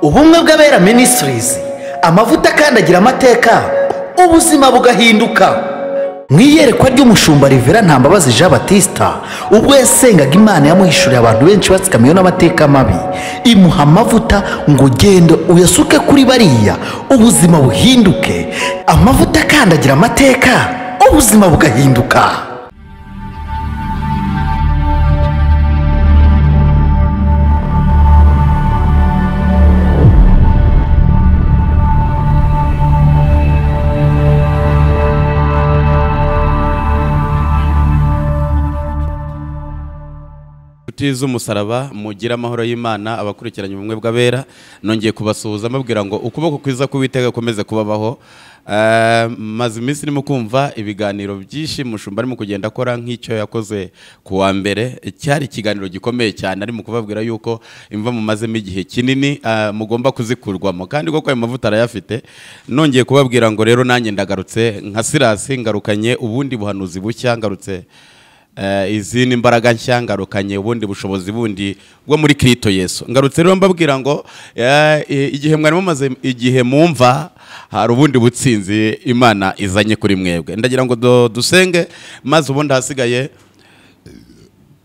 Ubumwe bw'Abera Ministries, amavuta akandagira amateka, ubuzima bugahinduka. Mu iyerekwa ry'umushumba Rivera Ntambabazi Jean Baptista, ubwo yasengaga Imana yamuhishuriye abantu benshi batsikamiwe n'amateka mabi, imuha amavuta ngo genda uyasuke kuri bariya, ubuzima buhinduke. Amavuta akandagira amateka, ubuzima bugahinduka. Z'umusaraba mugira amahoro y'Imana abakurikiranye ubumwe bw'abera, nongeye kubasuhuza mbabwira ngo ukuboko kwiza k'Uwiteka gukomeze kubabaho. Maze iminsi irimo kumva ibiganiro byinshi mushumba arimo kugenda akora nk'icyo yakoze ku wa mbere, cyari ikiganiro gikomeye cyane, arimo kubabwira yuko imva mumazemo igihe kinini mugomba kuzikurwamo, kandi koko ayo mavuta arayafite. Nongeye kubabwira ngo rero nanjye ndagarutse nka Sirasi, ngarukanye ubundi buhanuzi bushya, ngarutse izindi mbaraga nshya, ngarukanye ubundi bushobozi bundi bwo muri Kristo Yesu. Ngarutse rero mbabwira ngo igihe mwari mumaze igihe mumva hari ubundi butsinzi Imana izanye kuri mwebwe. Ndagira ngo dusenge maze ubundi hasigaye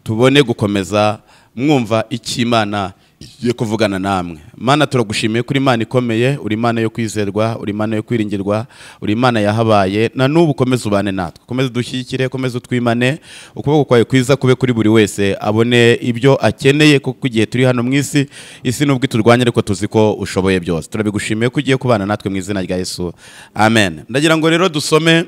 tubone gukomeza mwumva icyo Imana igiye kuvugana namwe. Mana, turagushimiye kuri Imana ikomeye, uri Imana yo kwizerwa, uri Imana yo kwiringirwa, uri Imana yahabaye na n'ubu. Ukomeze ubane natwe, ukomeze dushyigikire, ukomeze utwimane, ukuboko kwawe kwiza kube kuri buri wese abone ibyo akeneye, kuko igihe turi hano mu isi, isi nubwo iturwanya ariko tuzi ko ushoboye byose. Turabigushimiye ko ugiye kubana natwe mu izina rya Yesu, amen. Ndagira ngo rero dusome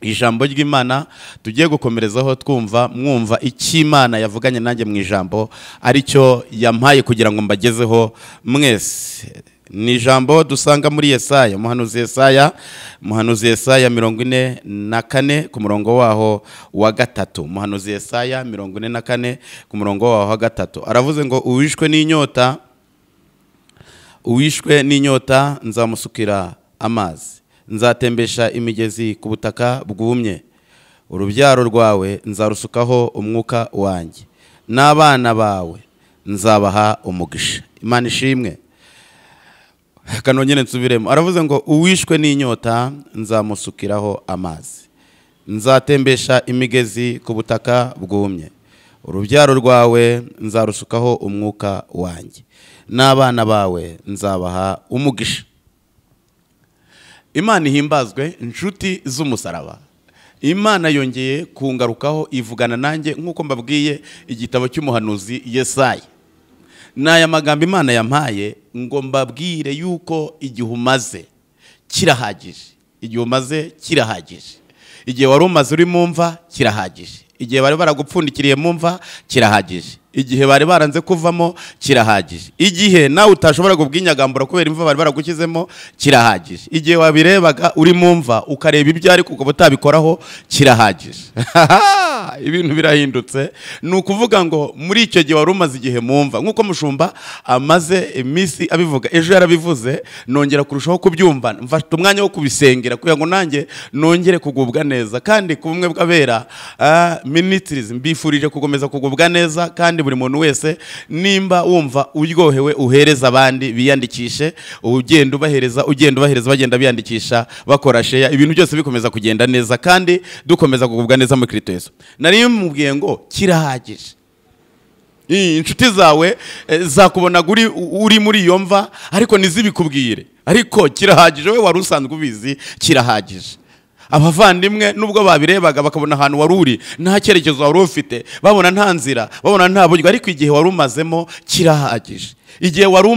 ijambo ry'Imana tugiye gukomerezaho twumva mwumva icyo Imana yavuganye nanjye mu ijambo aricyo yampaye kugira ngo mbagezeho mwese. Ni ijambo dusanga muri Yesaya, umuhanuzi Yesaya, umuhanuzi Yesaya 44 ku murongo waho wa 3. Umuhanuzi Yesaya 44 ku murongo waho wa 3 aravuze ngo uwishwe n'inyota, uwishwe n'inyota nzamusukira amazi, nzatembesha imigezi ku butaka bwumye, urubyaro rwawe nzarusukaho umwuka wanjye, n'abana bawe nzabaha umugisha. Imana ishimwe. Kanongere nsubiremo. Aravuze ngo uwishwe n'inyota nzamusukiraho amazi, nzatembesha imigezi ku butaka bwumye, urubyaro rwawe nzarusukaho umwuka wanjye, n'abana bawe nzabaha umugisha. Imana ihimbazwe. Inshuti z'umusaraba, Imana yongeye kungarukaho ivugana nanjye nk'uko mbabwiye igitabo cy'umuhanuzi Yesaya. N'aya magambo Imana yampaye ngo mbabwire yuko igihe umaze kirahagije, igihe umaze kirahagije, igihe wari umaze uri mu mva kirahagije, igihe bari baragupfundikiriye mu mva kirahagije, igihe bari baranze kuvamo kirahagije, igihe nawe utashobora kubwinyagambura kubera imva bari baragukizemo kirahagije, igihe wabirebaga uri mu mva ukareba ibyo ariko ukaba utabikoraho kirahagije. Ibintu birahindutse. Ni ukuvuga ngo muri icyo gihe wari umaze igihe mu mva, nk'uko mushumba amaze iminsi abivuga, ejo yarabivuze, nongera kurushaho kubyumva, mfata umwanya wo kubisengera kugira ngo nanjye nongere kugubwa neza. Kandi ku bumwe bw'abera Ministries mbifurije gukomeza kugubwa neza, kandi buri muntu wese nimba wumva uryohewe uhereza abandi biyandikishe, ugenda ubahereza, ugenda ubahereza, bagenda biyandikisha, bakora share, ibintu byose bikomeza kugenda neza kandi dukomeza kugubwa neza muri Kristo Yesu. Nari mubwiye ngo kirahagije. Inshuti zawe zakubona uri muri iyo mva ariko ntizibikubwire, ariko kirahagije, we wari usanzwe ubizi, kirahagije. Abavandimwe nubwo babirebaga bakabona ahantu wari uri nta cyerekezo wari ufite, babona nta nzira, babona nta buryo, ariko igihe wari umazemo kirahagije. Igihe wari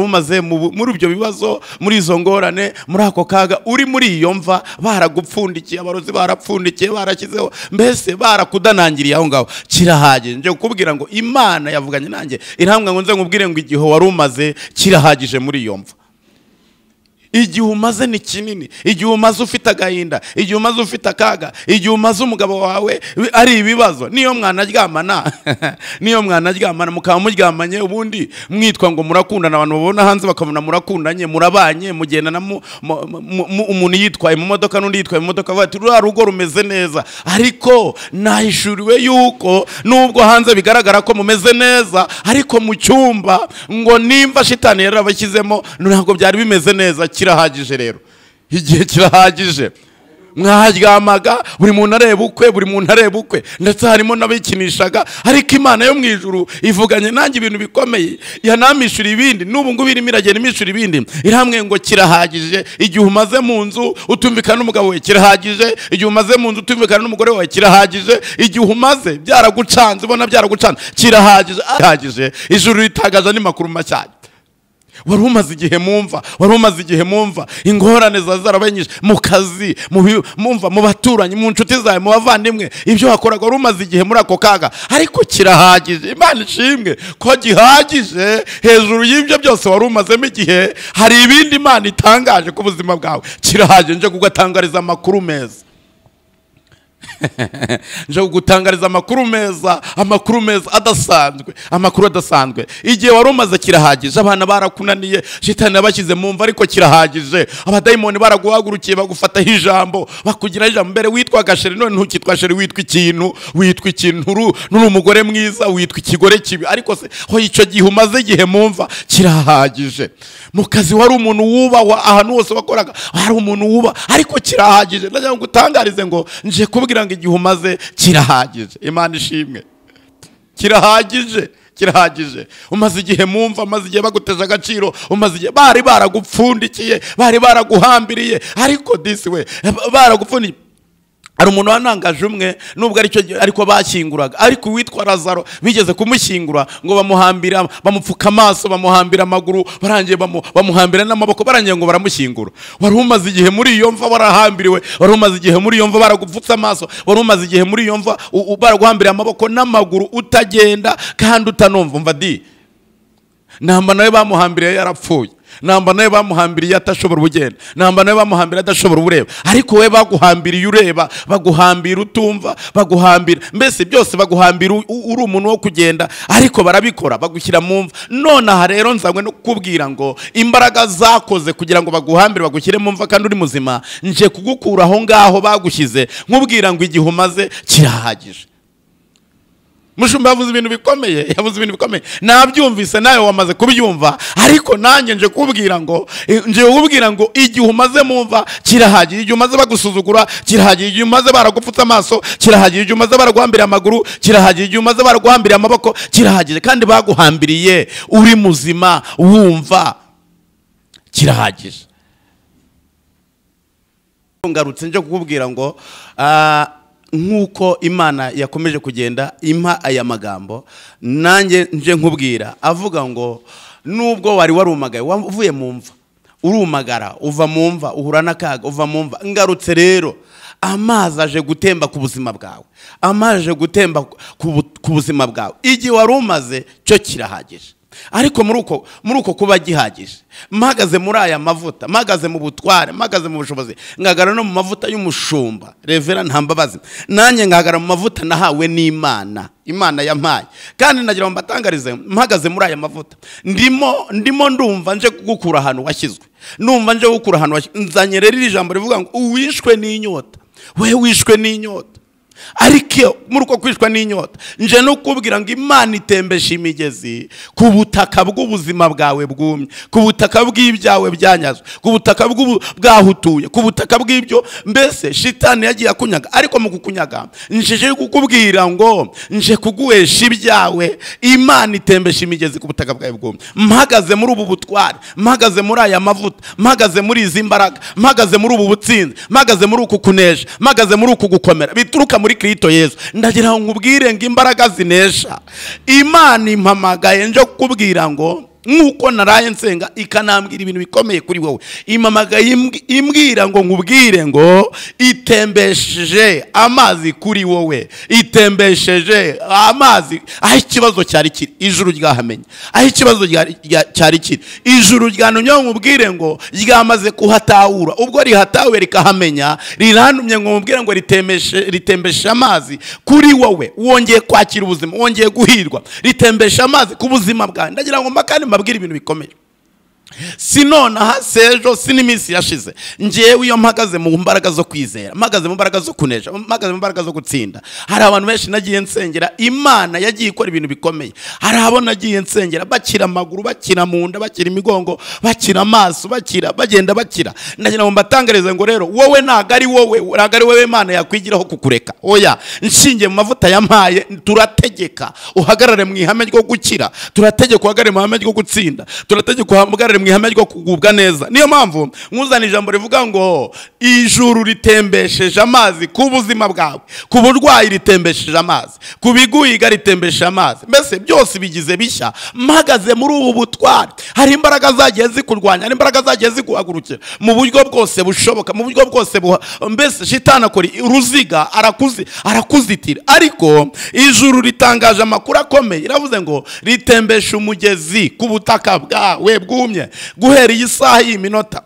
umaze muri ibyo bibazo, muri izo ngorane, muri ako kaga, uri muri iyo mva, baragupfundikiye, abarozi barapfundikiye, barashyizeho, mbese barakudanangiriye aho ngaho, kirahagije. Nje kukubwira ngo Imana yavuganye nanjye irambwira ngo nze nkubwire ngo igihe wari umaze kirahagije muri iyo mva. Igihe umaze ni kinini, igihe umaze ufite agahinda, igihe umaze ufite akaga, igihe umaze umugabo wawe ari ibibazo. Niyo mwanaryamana niyo mwanaryamana mukaba muryamanye, ubundi mwitwa ngo murakundana, abantu babona hanze bakabona murakundanye, murabanye, mugendana, umuntu yitwaye mu modoka n'undi yitwaye mu modoka, bati ruriya rugo rumeze neza. Ariko nahishuriwe yuko nubwo hanze bigaragara ko mumeze neza, ariko mu cyumba ngo nimba shitani yarabashyizemo ntabwo byari bimeze neza. Kirahagije rero, igihe kirahagije. Mwaryamaga buri muntu areba ukwe, buri muntu areba ukwe, ndetse harimo n'abikinishaga. Ariko Imana yo mu ijuru ivuganye nanjye ibintu bikomeye, yanamishura ibindi, n'ubu ngubu irimo iragenda imishura ibindi. Iramwe ngo kirahagije. Igihe umaze mu nzu utumvikana n'umugabo wawe kirahagije, igihe umaze mu nzu utumvikana n'umugore wawe kirahagije, igihe umaze byaragucanze ubona byaragucanze kirahagije. Kirahagije. Ijuru ritagaza n'amakuru mashya. Wari umaze igihe mumva, wari umaze igihe mumva ingorane zarabaye nyinshi mu kazi, mumva mu baturanyi, mu nshuti zawe, mu bavandimwe, ibyo wakoraga wari umaze igihe muri ako kaga. Ariko kirahagije. Imana ishimwe ko gihagije. Hejuru y'ibyo byose wari umazemo igihe, hari ibindi Imana itangaje ku buzima bwawe. Kirahagije. Nje kugatangariza amakuru meza, nje kugutangariza amakuru meza, amakuru meza adasanzwe, amakuru adasanzwe. Igihe wari umaze kirahagije. Abana barakunaniye, shitani yabashyize mu mva, ariko kirahagije. Abadayimoni baraguhagurukiye bagufataho ijambo, bakugira ijambo. Mbere witwaga sheri, none ntukitwa sheri, witwa ikintu, witwa ikintu. Nuri umugore mwiza, witwa ikigore kibi. Ariko se ho icyo gihe umaze igihe mu mva kirahagije. Mu kazi wari umuntu wubahwa, ahantu hose wakoraga hari umuntu wuba, ariko kirahagije. Ndagira ngo utangarize ngo nje kubwira ngo igihe umaze kirahagije. Imana ishimwe, kirahagije, kirahagije. Umaze igihe mumva, umaze igihe baguteje agaciro, umaze igihe bari baragupfundikiye, bari baraguhambiriye, ariko disi we baragupfundikiye. Hari umuntu wanangaje umwe, nubwo aricyo ariko bashyinguraga, ariko uwitwa Lazaro bigeze kumushyingura ngo bamuhambira, bamupfuka amaso, bamuhambira amaguru, barangiye bamuhambira n'amaboko, barangiye ngo baramushyingura. Wari umaze igihe muri iyo mva warahambiriwe, wari umaze igihe muri iyo mva baragupfutse amaso, wari umaze igihe muri iyo mva baraguhambira amaboko n'amaguru, utagenda kandi utanumva. Umva di namba nawe bamuhambiriye yarapfuye, namba nawe bamuhambiriye atashobora ubugenda, namba nawe bamuhambiriye adashobora ubureba, ariko we baguhambiriye ureba, baguhambira utumva, baguhambira mbese byose baguhambira uri umuntu wo kugenda, ariko barabikora bagushyira mu mva. None aha rero nzanywe no kukubwira ngo imbaraga zakoze kugira ngo baguhambire bagushyire mu mva kandi uri muzima, nje kugukura aho ngaho bagushyize, nkubwira ngo igihe umaze kirahagije. Mushumba yavuze ibintu bikomeye, yavuze ibintu bikomeye, nabyumvise nawe wamaze kubyumva, ariko nanjye nje kubwira ngo, nje kubwira ngo igihe umaze mumva kirahagije, igihe umaze bagusuzugura kirahagije, igihe umaze baragupfutsa amaso kirahagije, igihe umaze baraguhambira amaguru kirahagije, igihe umaze baraguhambira amaboko kirahagije, kandi baguhambiriye uri muzima wumva kirahagije. Ngarutse nje kukubwira ngo nkuko Imana yakomeje kugenda impa aya magambo, nanjye nje nkubwira avuga ngo nubwo wari warumagaye, wavuye mu mva urumagara, uva mu mva uhura n'akaga, uva mu mva. Ngarutse rero amazi aje gutemba ku buzima bwawe, amazi aje gutemba ku buzima bwawe. Igihe wari umaze cyo kirahagije, ariko muri uko kuba gihagije, mpagaze muri aya mavuta, mpagaze mu butware, mpagaze mu bushobozi, ngagara no mu mavuta y'umushumba Revera Ntambabazi, nanjye ngagara mu mavuta nahawe n'Imana, Imana yampaye. Kandi nagira ngo mbatangarize, mpagaze muri aya mavuta, ndimo ndumva nje kugukura ahantu washyizwe, ndumva nje gukura ahantu washyizwe. Nzanye rero iri jambo rivuga ngo uwishwe n'inyota, we wishwe n'inyota. Ariko muri uko kwishwa n'inyota, nje no kubwira ngo Imana itembesha imigezi ku butaka bw'ubuzima bwawe bwumye, ku butaka bw'ibyawe byanyazwe, ku butaka bwahutuye, ku butaka bw'ibyo mbese shitani yagiye akunyaga. Ariko mu kukunyaga nje kukubwira ngo nje kuguhesha ibyawe. Imana itembesha imigezi ku butaka bwawe bwumye. Mpagaze muri ubu butware, mpagaze muri aya mavuta, mpagaze muri izi mbaraga, mpagaze muri ubu butsinzi, mpagaze muri uku kunesha, mpagaze muri uku gukomera bituruka muri Kristo Yesu. Ndagira ngo nkubwire ngo imbaraga zinesha, Imana impamagaye nje kukubwira ngo Nkuko naraye nsenga ikanambwira ibintu bikomeye kuri wowe, impamagaye imbwira ngo nkubwire ngo itembesheje amazi kuri wowe, itembesheje amazi aho ikibazo cyari kiri, ijuru ryahamenye aho ikibazo cyari kiri, ijuru ryantumye ngo nkubwire ngo ryamaze kuhatahura. Ubwo rihatawe rikahamenya, rirantumye ngo nkubwire ngo ritembeshe amazi kuri wowe, wongeye kwakira ubuzima, wongeye guhirwa, ritembeshe amazi ku buzima bwawe. Ndagira ngo mbakane mbabwire ibintu bikomeye. Si nonaha, si ejo, si n'iminsi yashize. Njyewe iyo mpagaze mu mbaraga zo kwizera, mpagaze mu mbaraga zo kunesha, mpagaze mu mbaraga zo gutsinda, hari abantu benshi nagiye nsengera Imana yagiye ikora ibintu bikomeye. Hari abo nagiye nsengera bakira amaguru, bakira mu nda, bakira imigongo, bakira amaso, bakira, bagenda bakira. Ndagira ngo mbatangarize ngo rero wowe ntago ari wowe, ntago ari wowe Imana yakwigiraho kukureka. Oya, nshingiye mu mavuta yampaye, turategeka uhagarare mu ihame ryo gukira, turategeka uhagarare mu ihame ryo gutsinda, turategeka uhagarare mu ihame ryo kugubwa neza. Niyo mpamvu nkuzana ijambo rivuga ngo ijuru ritembesheje amazi ku buzima bwawe, ku burwayi ritembesheje amazi, ku biguyiga ritembesheje amazi, mbese byose bigize bishya. Mpagaze muri ubu butware, hari imbaraga zagiye zikurwanya, hari imbaraga zagiye ziguhagurukira mu buryo bwose bushoboka, mu buryo bwose mbese shitani akora uruziga, arakuzitira. Ariko ijuru ritangaje amakuru akomeye, iravuze ngo ritembeshe umugezi ku butaka bwawe bwumye. Guhera iyi saha, iyi minota,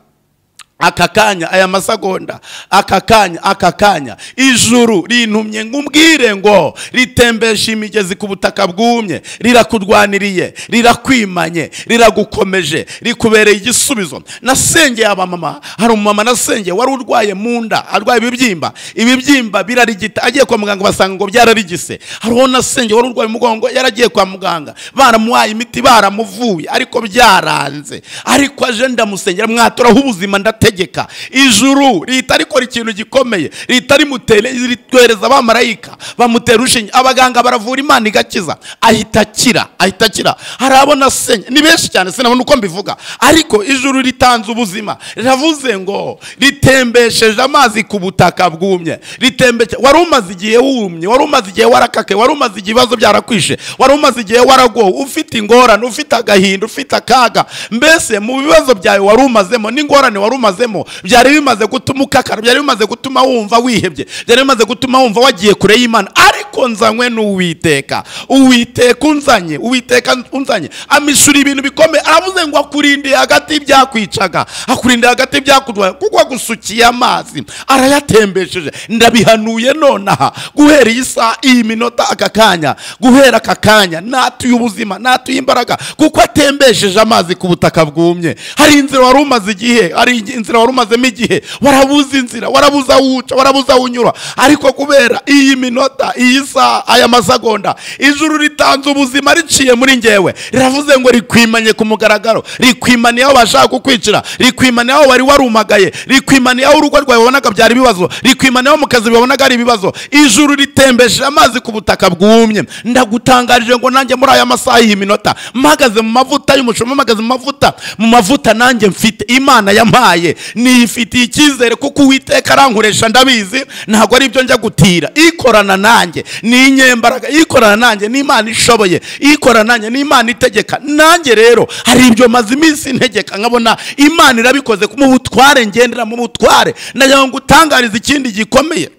aka kanya, aya masegonda, aka kanya, aka kanya, ijuru rintumye ngumbwire ngo ritembeshe imigezi ku butaka bwumye. Rirakurwaniriye, rirakwimanye, riragukomeje, rikubereye igisubizo. Nasengeye abamama, hari umumama nasengeye wari urwaye mu nda, arwaye ibibyimba, ibibyimba birarigita, agiye kwa muganga basanga ngo byararigise. Hari uwo nasengeye wari urwaye umugongo, yaragiye kwa muganga baramuhaye imiti, baramuvuye, ariko byaranze. Ariko aje ndamusengera, mwatoraho ubuzima, ndategeka ijuru rihita rikora ikintu gikomeye, rihita ritwereza abamarayika bamutera urushinge, abaganga baravura, Imana igakiza, ahita akira, ahita akira. Hari abo nasenye ni benshi cyane, sinabona uko mbivuga, ariko ijuru ritanze ubuzima, riravuze ngo ritembesheje amazi ku butaka bwumye. Ritembeshe, wari umaze igihe wumye, wari umaze igihe warakake, wari umaze igihe ibibazo byarakwishe, wari umaze igihe waragowe, ufite ingorane, ufite agahinda, ufite akaga, mbese mu bibazo byawe wari umazemo n'ingorane wari umazemo byari bimaze gutuma ukakara, byari bimaze gutuma wumva wihebye, byari bimaze gutuma wumva wagiye kure y'Imana. Ariko nzanywe n'Uwiteka, Uwiteka unzanye, Uwiteka unzanye amishura ibintu bikomeye. Aravuze ngo akurindiye hagati y'ibyakwicaga, akurindiye hagati y'ibyakurwanya, kuko agusukiye amazi arayatembesheje. Ndabihanuye nonaha, guhera iyi saha, iyi minota, aka kanya, guhera aka kanya, natuye ubuzima, natuye imbaraga, kuko atembesheje amazi ku butaka bwumye. Hari inzira wari umaze igihe, hari inzira wari umazemo igihe, warabuze inzira, warabuze aho uca, warabuze aho unyura, ariko kubera iyi minota, iyi saha, aya masegonda, ijuru ritanze ubuzima riciye muri ngewe. Riravuze ngo rikwimanye ku mugaragaro, rikwimaniye aho bashaka kukwicira, rikwimaniye aho wari warumagaye, rikwimaniye aho urugo rwawe wabonaga byari ibibazo, rikwimaniye aho mu kazi wabonaga ari ibibazo. Ijuru ritembesheje amazi ku butaka bwumye. Ndagutangarije ngo nanjye muri aya masaha, iyi minota, mpagaze mu mavuta y'umushumba, mpagaze mu mavuta, mu mavuta nanjye mfite Imana yampaye, nifitiye icyizere kuko Uwiteka arankoresha, ndabizi, ntabwo ari ibyo njya gutira. Ikorana nanjye ni inyembaraga, ikorana nanjye ni Imana ishoboye, ikorana nanjye ni Imana itegeka. Nanjye rero hari ibyo maze iminsi ntegeka, nkabona Imana irabikoze mu butware, ngendera mu butware. Ndagira ngo utangarize ikindi gikomeye.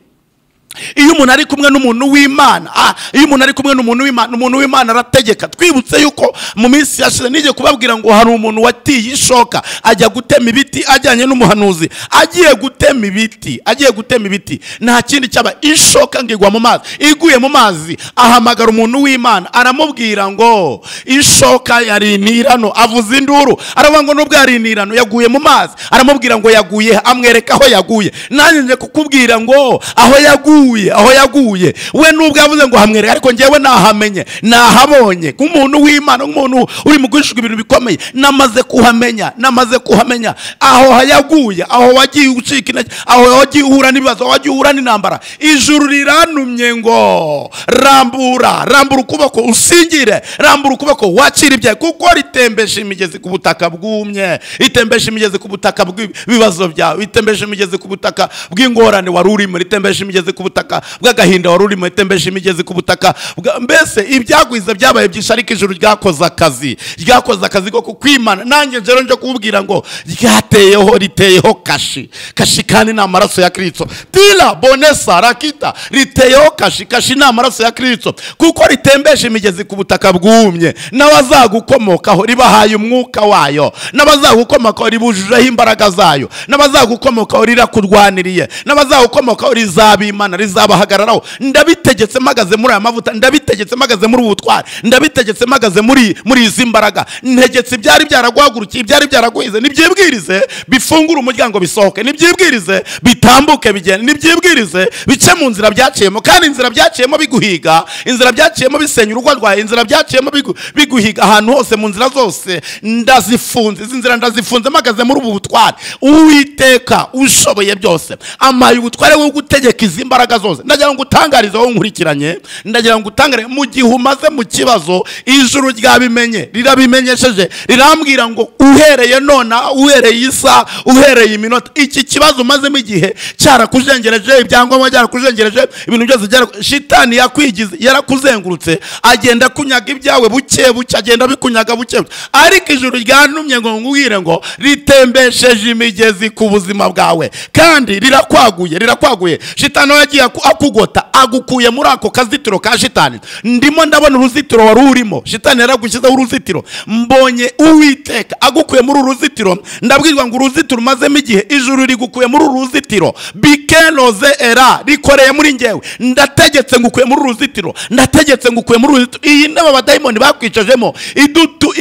Iyo umuntu ari kumwe n'umuntu w'Imana, iyo umuntu ari kumwe n'umuntu w'Imana, umuntu w'Imana arategeka. Twibutse yuko mu minsi yashize nige kubabwira ngo hari umuntu watiye ishoka ajya gutema ibiti ajyanye n'umuhanuzi, agiye gutema ibiti, agiye gutema ibiti, nta kindi cyaba, ishoka ngigwa mu mazi. Iguye mu mazi, ahamagara umuntu w'Imana, aramubwira ngo ishoka yari intirano, avuza induru, aravuga ngo nubwo yari intirano yaguye mu mazi, aramubwira ngo yaguye, amwereka aho yaguye. Nanjye nje kukubwira ngo aho yaguye, aho yaguye we nubwo yavuze ngo hamwereka, ariko njyewe nahamenye, nahabonye nk'umuntu w'Imana, nk'umuntu uri mu guhishwa ibintu bikomeye, namaze kuhamenya, namaze kuhamenya aho yaguye, aho wagiye ucika intege, aho wagiye uhura n'ibibazo, aho wagiye uhura n'intambara. Ijuru rirantumye ngo rambura, rambura ukuboko usingire, rambura ukuboko wakire ibyawe, kuko ritembesha imigezi ku butaka bwumye, ritembesha imigezi ku butaka bw'ibibazo byawe, ritembesha imigezi ku butaka bw'ingorane wari urimo, ritembesha imigezi ku butaka butaka bw'agahinda wari urimo, ritembesha imigezi ku butaka mbese ibyagwiza byabaye byinshi, ariko ijuru ryakoze akazi, ryakoze akazi ko kukwimana. Nanjye rero nje kubwira ngo ryateyeho, riteyeho kashi kashi, kandi ni amaraso ya Kristo. Tila bonesa rakita, riteyeho kashi kashi, ni amaraso ya Kristo, kuko ritembesha imigezi ku butaka bwumye. N'abazagukomokaho ribahaye umwuka wayo, n'abazagukomokaho ribujujeho imbaraga zayo, n'abazagukomokaho rirakurwaniriye, n'abazagukomokaho rizabimana, rizabahagararaho. Ndabitegetse mpagaze muri aya mavuta, ndabitegetse mpagaze muri ubu butware, ndabitegetse mpagaze muri izi mbaraga. Ntegetse ibyari byaraguhagurukiye, ibyari byaraguhize, nibyibwirize bifungure umuryango bisohoke, nibyibwirize bitambuke bigende, nibyibwirize bice mu nzira byaciyemo. Kandi inzira byaciyemo biguhiga, inzira byaciyemo bisenya urugo rwawe, inzira byaciyemo biguhiga ahantu hose, mu nzira zose ndazifunze. Izi nzira ndazifunze mpagaze muri ubu butware. Uwiteka ushoboye byose amaye ubutware bwo gutegeka izi mbaraga zose. Ndagira ngo utangarize wowe nkurikiranye, ndagira ngo utangare mu gihe umaze mu kibazo, ijuru ryabimenye, rirabimenyesheje, rirambwira ngo uhereye nona, uhereye isa, uhereye iminota, iki kibazo umazemo igihe cyarakujengereje, ibyangombwa byarakujengereje, ibintu byose shitani yakwigize, yarakuzengurutse, agenda kunyaga ibyawe buke buke, agenda bikunyaga buke buke. Ariko ijuru ryantumye ngo ngubwire ngo ritembesheje imigezi ku buzima bwawe, kandi rirakwaguye, rirakwaguye. Shitani yagiye akugota, agukuye muri ako kazitiro ka shitani. Ndimo ndabona uruzitiro wari urimo, shitani yaragushyizeho uruzitiro. Mbonye Uwiteka agukuye muri uruzitiro, ndabwirwa ngo uruzitiro umazemo igihe, ijuru rigukuye muri uruzitiro. Bikeloze era rikoreye muri ngewe, ndategetse ngukuye muri uruzitiro, ndategetse ngukuye muri uruzitiro. Iyi ntebe abadayimoni bakwicajemo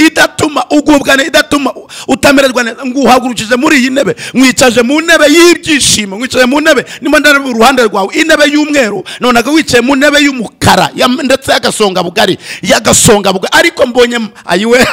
idatuma ugubwa neza, idatuma utamererwa neza, nguhagurukije muri iyi ntebe, mwicaje mu ntebe y'ibyishimo, mwicaje mu ntebe, ndimo ndareba uruhande rwawe, intebe y'umweru, nonaga wicaye mu ntebe y'umukara ndetse y'agasonga bugari, y'agasonga bugari. Ariko mbonye ayiwe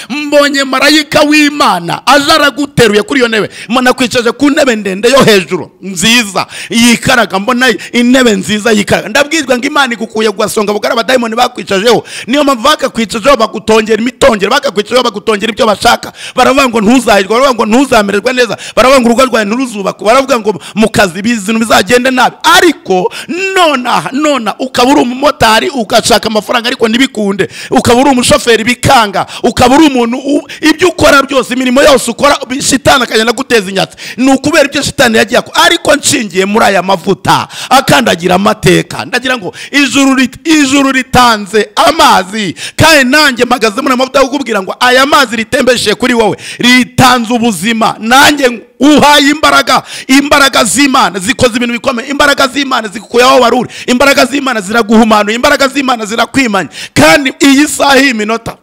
mbonye marayika w'Imana aje araguteruye kuri iyo ntebe, mbona kwicaje ku ntebe ndende yo hejuru nziza yikaraga, mbona intebe nziza yikaraga. Ndabwirwa ngo Imana igukuye kugasonga bugari abadayimoni bakwicajeho. Niyo mpamvu bakakwicajeho bagutongera imitongero, bakakwicajeho bagutongera ibyo bashaka. Baravuga ngo ntuzahirwa, baravuga ngo ntuzamererwa neza, baravuga ngo urugo rwawe ntiruzubakwa, baravuga ngo mu kazi ibintu bizagende nabi. Ariko nona ukaba uri umumotari ugashaka amafaranga ariko ntibikunde, ukaba uri umushoferi bikanga, ukaba uri umuntu ibyo ukora byose, imirimo yose ukora shitani akagenda guteza inyatsi. Ni ukubera ibyo shitani yagiye. Ariko nshingiye muri aya mavuta akandagira amateka, ndagira ngo ijuru ritanze amazi, kandi nanjye mpagaze muri amavuta kukubwira ngo aya mazi ritembeshe kuri wowe, ritanze ubuzima. Nanjye uhaye imbaraga, imbaraga z'Imana zikoze ibintu bikomeye, imbaraga z'Imana zikuye aho waruri, imbaraga z'Imana ziraguhumanuye, imbaraga z'Imana zirakwimanye. Kandi iyi saha y'iminota,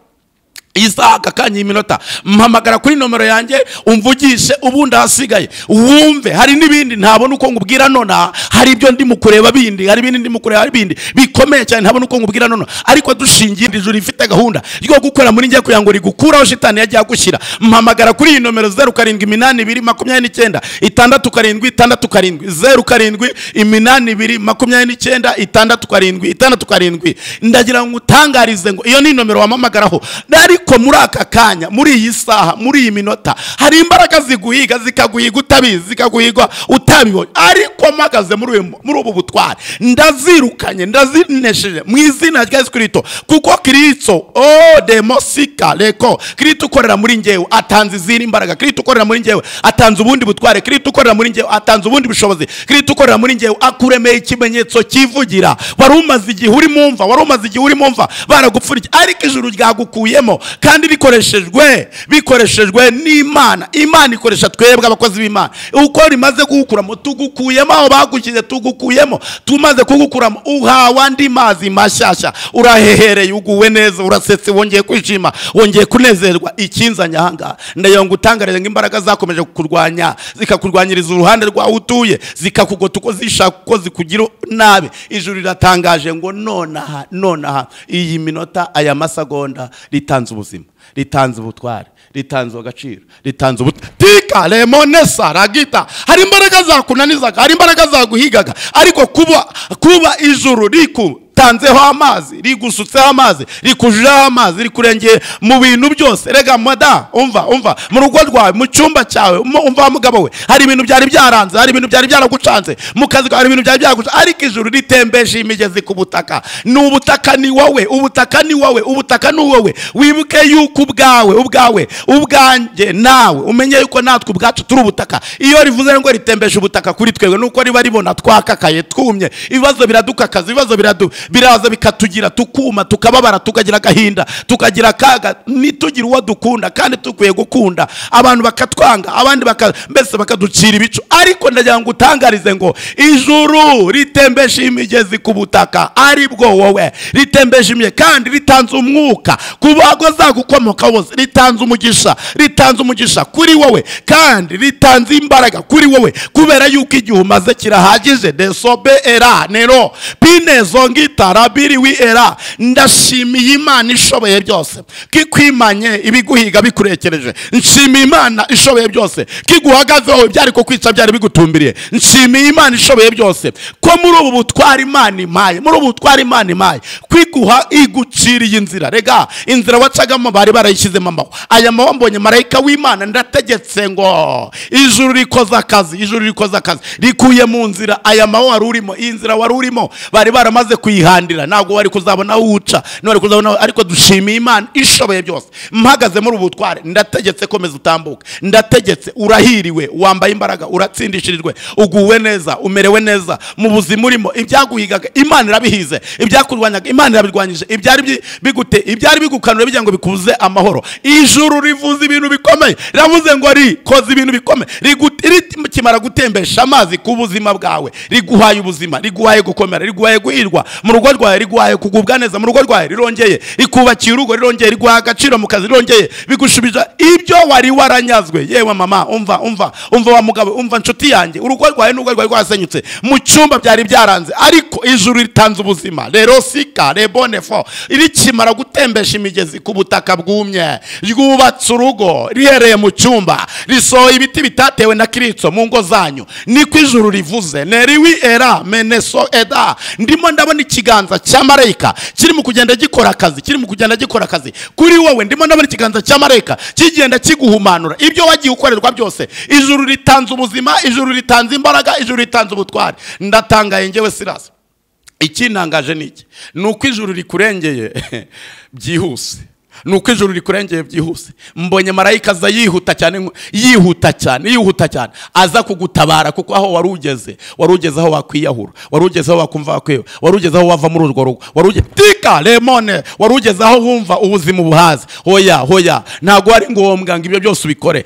iyi saha akanya y'iminota, mpamagara kuri nomero yanjye umvugishe, ubundi ahasigaye wumve. Hari n'ibindi ntabona uko ngubwira nona, hari ibyo ndimo kureba bindi, hari ibindi ndimo kureba bindi bikomeye cyane ntabona uko ngubwira nona, ariko dushingiye ijuru rifite gahunda ryo gukora muri njye kugira ngo rigukuraho shitani yagiye agushyira. Mpamagara kuri iyi nomero 0782 29 67 67 07 82 29 67 67. Ndagira ngo utangarize ngo iyo ni nomero wamamagaraho. Ariko muri aka kanya, muri iyi saha, muri iyi minota, hari imbaraga ziguhiga, zikaguhiga utabizi, zikaguhiga utabibonye. Ariko mpagaze muri ubu butware, ndazirukanye, ndazinesheje mu izina rya Yesu Kristo, kuko Kristo demosika leko, Kristo ukorera muri ngewe atanze izindi imbaraga, Kristo ukorera muri ngewe atanze ubundi butware, Kristo ukorera muri ngewe atanze ubundi bushobozi, Kristo ukorera muri ngewe akuremeye ikimenyetso kivugira. Wari umaze igihe uri mumva, wari umaze igihe uri mumva baragupfuriye, ariko ijuru ryagukuyemo, kandi bikoreshejwe n'Imana. Imana ikoresha twebwe abakozi b'Imana. Uko rimaze kugukuramo, tugukuyemo aho bagushyize, tugukuyemo, tumaze kugukuramo, uhawe andi mazi mashyashya, urahehereye, uguwe neza, urasetse, wongeye kwishima, wongeye kunezerwa. Ikinzanya ahangaha ndagira ngo utangarize ngo imbaraga zakomeje kukurwanya, zikakurwanyiriza uruhande rwawe utuye, zikakugota uko zishaka, uko zikugira nabi. Ijuru riratangaje ngo nonaha iyi minota, aya masegonda, ritanze ubuzima, ritanze ubutware, ritanze agaciro, ritanze tika lemonesa ragita. Hari imbaraga zakunanizaga, hari imbaraga zaguhigaga, ariko kuba ijuru riku Rigutanzeho amazi, rigusutseho amazi, rikujujeho amazi, rikurengeye mu bintu byose. Rega mada, umva mu rugo rwawe, mu cyumba cyawe, umva mugabo we, hari ibintu byari byaranze, hari ibintu byari byaragucanze mu kazi, hari ibintu byari byaragucanze, ariko ijuru ritembesha imigezi ku butaka. Ni ubutaka ni wowe, ubutaka ni wowe, ubutaka ni wowe. Wibuke yuko ubwawe ubwanjye nawe umenye yuko natwe ubwacu turi ubutaka. Iyo rivuze ngo ritembesha ubutaka kuri twebwe, nuko riba ribona twakakaye, twumye, ibibazo biradukakaza, ibibazo biraza bikatugira tukuma, tukababara, tukagira agahinda, tukagira akaga, nitugira uwo dukunda kandi tukwiye gukunda, abantu bakatwanga, abandi mbese bakaducira ibicu. Ariko ndagira ngo utangarize ngo ijuru ritembesha imigezi ku butaka ari bwo wowe, ritembesha imigezi kandi ritanze umwuka ku bazagukomoka bose, ritanze umugisha, ritanze umugisha kuri wowe kandi ritanze imbaraga kuri wowe, kubera yuko igihe umaze kirahagije. Desobe era nero pinezo ngitara biriwi era. Ndashimiye Imana ishoboye byose kikwimanye ibiguhiga bikurekereje. Nshimiye Imana ishoboye byose kiguhagazeho ibyari kukwica byari bigutumbiriye. Nshimiye Imana ishoboye byose ko muri ubu butwara Imana imaye, muri ubu butwara Imana imaye kwiguha iguciriye inzira. Rega inzira wacagamo bari barayishyizemo amahwa, aya mahwa mbonye marayika w'Imana ndategetse ngo ijuru rikoza akazi, ijuru rikoza akazi, rikuye mu nzira aya mahwa wari urimo, inzira wari urimo bari baramaze kuyihandira, ntabwo wari kuzabona uca, ntiwari kuzabona. Ariko dushimiye Imana ishoboye byose, mpagaze muri ubu butware ndategetse komeza utambuke, ndategetse urahiriwe, wambaye imbaraga, uratsindishirijwe, uguwe neza, umerewe neza mu buzima urimo. Ibyaguhigaga Imana irabihize, ibyakurwanyaga Imana irabirwanyije, ibyari bigute, ibyari bigukanura bijya ngo bikuze amahoro. Ijuru rivuze ibintu bikomeye, riravuze ngo rikoze ibintu bikomeye, rikimara gutembesha amazi ku buzima bwawe, riguhaye ubuzima, riguhaye gukomera, riguhaye guhirwa mu rugo rwawe, riguhaye kugubwa neza mu rugo rwawe, rirongeye rikubakiye urugo, rirongeye riguha agaciro mu kazi, rirongeye bigushubije ibyo wari waranyazwe. Yewe mama, umva umva umva wa mugabo, umva nshuti yanjye, urugo rwawe n'urugo rwawe rwasenyutse, mu cyumba byari byaranze, ariko ijuru ritanze ubuzima. Rero sika rebone fo rikimara gutembesha imigezi ku butaka bwumye, ryubatse urugo rihereye mu cyumba, risohoye ibiti bitatewe na Kristo mu ngo zanyu. Niko ijuru rivuze. Neriwi era meneso eda. Ndimo ndabona ikiganza cya marayika kiri mu kugenda gikora akazi, kiri mu kugenda gikora akazi kuri wowe. Ndimo ndabona ikiganza cya marayika kigenda kiguhumanura ibyo wagiye ukorerwa byose. Ijuru ritanze ubuzima, ijuru ritanze imbaraga, ijuru ritanze ubutware. Ndatangaye njyewe Silas. Ikintangaje niki? Nuko ijuru rikurengeye byihuse, nuko ijuru rikurengeye byihuse. Mbonye marayika aza yihuta cyane, yihuta cyane, yihuta cyane, aza kugutabara, kuko aho wari ugeze, wari ugeze aho wakwiyahura, wari ugeze aho wakumva wakwiba, wari ugeze aho wava muri urwo rugo, wari ugeze tika lemone, wari ugeze aho wumva ubuzima buhaze. Hoya hoya, ntago ari ngombwa ngo ibyo byose ubikore.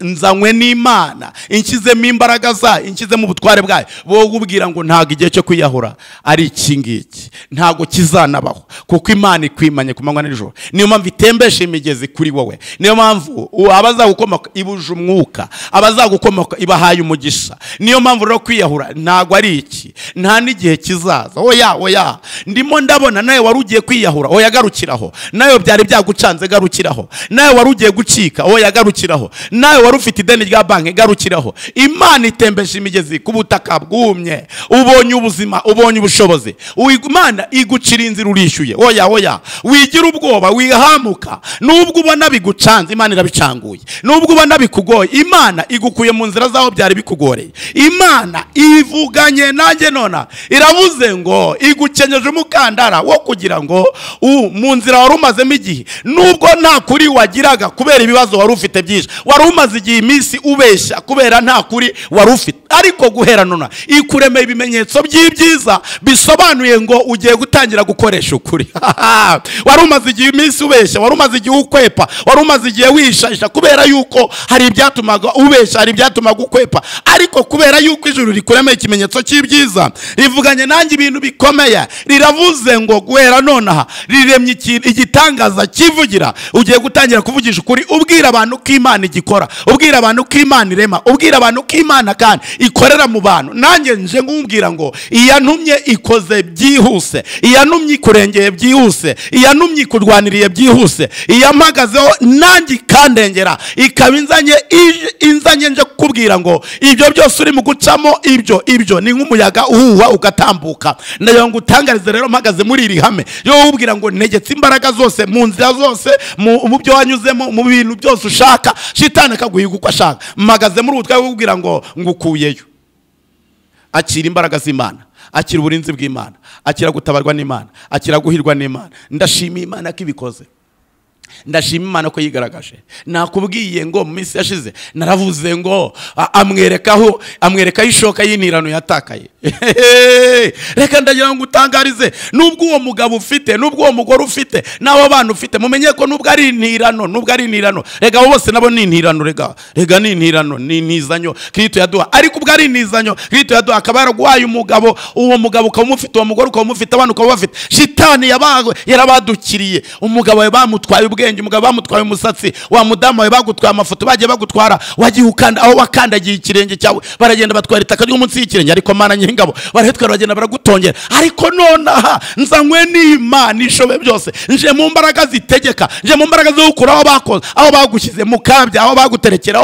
Nzanywe n'Imana, inshyizemo imbaraga zayo, inshyizemo ubutware bwayo, bo kubwira ngo ntago igihe cyo kwiyahura ari iki ngiki, ntago kizanabaho, kuko Imana ikwimanye ku manywa n'ijoro. Niyo mpamvu itembesha imigezi kuri wowe, niyo mpamvu abazagukomoka ibuje umwuka, abazagukomoka ibahaye umugisha. Niyo mpamvu rero kwiyahura ntago ari iki, nta n'igihe kizaza. Oya oya, ndimo ndabona nawe wari ugiye kwiyahura, oya garukiraho. Nawe byari byagucanze, garukiraho. Nawe wari ugiye gucika, oya garukiraho. Nawe wari ufite ideni rya banki, garukiraho. Imana itembesha imigezi ku butaka bwumye, ubonye ubuzima, ubonye ubushobozi. Imana igucira inzira urishyuye. Oya oya, wigira ubwoba, wihamuka. Nubwo ubona bigucanze, Imana irabicanguye. Nubwo ubona bikugoye, Imana igukuye mu nzira zaho byari bikugoreye. Imana ivuganye nanjye nona, iravuze ngo igukenyeje umukandara wo kugira ngo mu nzira wari umazemo igihe, nubwo nta kuri wagiraga kubera ibibazo wari ufite byinshi, wari umaze igihe iminsi ubeshya kubera nta kuri wari ufite, ariko guhera nona ikuremeye ibimenyetso by'ibyiza bisobanuye ngo ugiye gutangira gukoresha ukuri. Wari umaze igihe iminsi ubeshya, wari umaze igihe ukwepa, wari umaze igihe wishaisha kubera yuko hari ibyatumaga ubeshya, hari ibyatumaga ukwepa, ariko kubera yuko ijuru rikuremeye ikimenyetso cy'ibyiza, rivuganye nanjye ibintu bikomeye, riravuze ngo guhera nonaha riremye igitangaza kivugira. Ugiye gutangira kuvugisha ukuri, ubwira abantu ko Imana igikora, ubwira abantu ko Imana irema, ubwira abantu ko Imana kandi ikorera mu bantu. Nanjye nje nkubwira ngo iyantumye ikoze byihuse, iyantumye ikurengeye byihuse, iyantumye ikurwaniriye byihuse, iyampagazeho nanjye ikandengera, ikaba inzanye nje kukubwira ngo ibyo byose uri mu gucamo, ibyo ni nk'umuyaga uhuha ugatambuka. Ndagira ngo utangarize rero mpagaze muri iri hame yo kukubwira ngo ntegetse imbaraga zose mu nzira zose, mu byo wanyuzemo, mu bintu byose ushaka, shitani akaguhiga uko ashaka. Mpagaze muri ubutware bwo kukubwira ngo ngukuyeyo. Akira imbaraga z'Imana, akira uburinzi bw'Imana, akira gutabarwa n'Imana, akira guhirwa n'Imana. Ndashima Imana ko ibikoze, ndashima Imana ko yigaragaje. Nakubwiye ngo mu minsi yashize naravuze ngo amwerekaho ishoka y'intirano yatakaye. Reka ndagira ngo utangarize, nubwo uwo mugabo ufite, nubwo uwo mugore ufite, n'abo bana ufite, mumenye ko nubwo ari intirano, nubwo ari intirano, rega abo bose nabo ni intirano, rega ni intirano, ni intizanyo Kristo yaduha. Ariko ubwo ari intizanyo Kristo yaduha, akaba yaraguhaye umugabo, uwo mugabo ukaba umufite, uwo mugore ukaba umufite, abana ukaba bafite. Shitani yarabadukiriye, umugabo we bamutwaye ubwenge, umugabo bamutwaye umusatsi, wa mudamu wawe bagutwaye amafoto, bagiye bagutwara, wagiye ukanda aho wakandagiye ikirenge cyawe, baragenda batwara itaka ryo munsi y'ikirenge. Ariko Mana nyingabo barahitwara, bagenda baragutongera. Ariko nonaha nzanywe n'Imana ishobe byose, nje mu mbaraga zitegeka, nje mu mbaraga zo gukura aho bakoze, aho bagushyize mu kabya, aho baguterekera,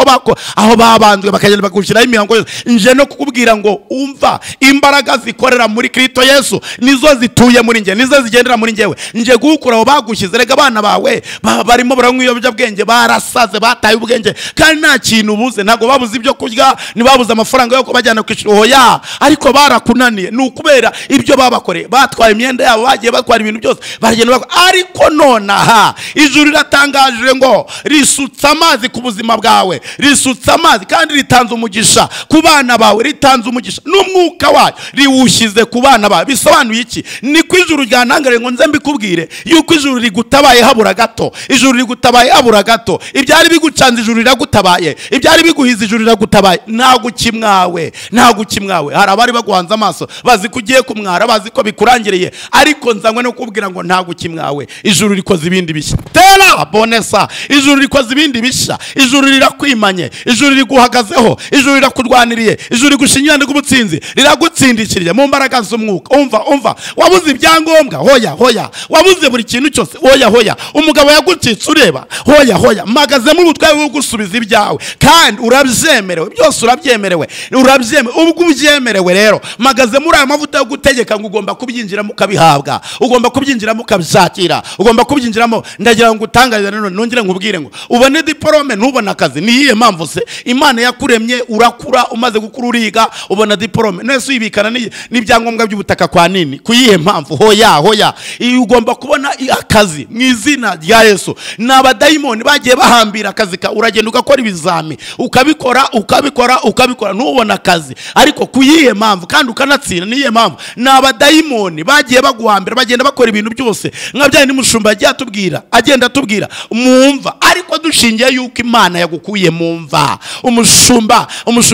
aho babanzwe bakagenda bagushyiraho imihango yose. Nje no kukubwira ngo umva, imbaraga zikorera muri Kristo Yesu nizo zituye muri nge, nizo zigendera muri ngewe. Nje gukura aho bagushyize. Rega abana bawe barimo baranywa ibiyobyabwenge, barasaze, bataye ubwenge, kandi nta kintu ubuze. Ntabwo babuze ibyo kurya, ntibabuze amafaranga yo kubajyana ku ishuri, oya, ariko barakunaniye. Ni ukubera ibyo babakoreye, batwaye imyenda yabo, bagiye batwara ibintu byose, baragenda. Ariko nonaha ijuru riratangaje ngo risutse amazi ku buzima bwawe, risutse amazi kandi ritanze umugisha ku bana bawe, ritanze umugisha n'umwuka wayo riwushyize ku bana bawe. Bisobanuye iki? Ni ko ijuru ryantangariye ngo nze mbikubwire yuko ijuru rigutabaye habura gato, ijuru rigutabaye habura gato. Ibyari bigucanze ijuru riragutabaye, ibyari biguhize ijuru riragutabaye. Nta gukimwawe, nta gukimwawe. Hari abari baguhanze amaso bazi ko ugiye kumwara, bazi ko bikurangiriye, ariko nzanywe no kubwira ngo nta gukimwawe. Ijuru rikoze ibindi bishya. Tera bonesa, ijuru rikoze ibindi bishya. Ijuru rirakwimanye, ijuru riguhagazeho, ijuru rirakurwaniriye, ijuru rigushinyira rw'ubutsinzi, riragutsindikiriye mu mbaraga z'umwuka. Umva, wabuze ibyangombwa, hoya hoya, wabuze buri kintu cyose, hoya hoya, umugabo yagucitse ureba, hoya hoya. Mpagaze mu butware bwo gusubiza ibyawe, kandi urabyemerewe, byose urabyemerewe, urabyemerewe. Ubwo ubyemerewe rero, mpagaze muri aya mavuta yo gutegeka ngo ugomba kubyinjiramo ukabihabwa, ugomba kubyinjiramo ukabyakira, ugomba kubyinjiramo. Ndagira ngo utangarize none, nongere nkubwire ngo ubone diplome ntubone akazi. Ni iyihe mpamvu se? Imana yakuremye urakura, umaze gukura uriga, ubona diplome, nese uyibikana n'ibyangombwa by'ubutaka kwa nini? Ku yihe mpamvu? Hoya hoya, ugomba kubona akazi mu izina rya Yesu. Ni abadayimoni bagiye bahambira akazi ka, uragenda ugakora ibizami, ukabikora ukabikora ukabikora, ntubone akazi. Ariko ku yihe mpamvu? Kandi ukanatsinda, ni iyihe mpamvu? Ni abadayimoni bagiye baguhambira, bagenda bakora ibintu byose nka bya n'umushumba yagiye atubwira, agenda atubwira mumva. Ariko dushingiye yuko Imana yagukuye mumva, umushumba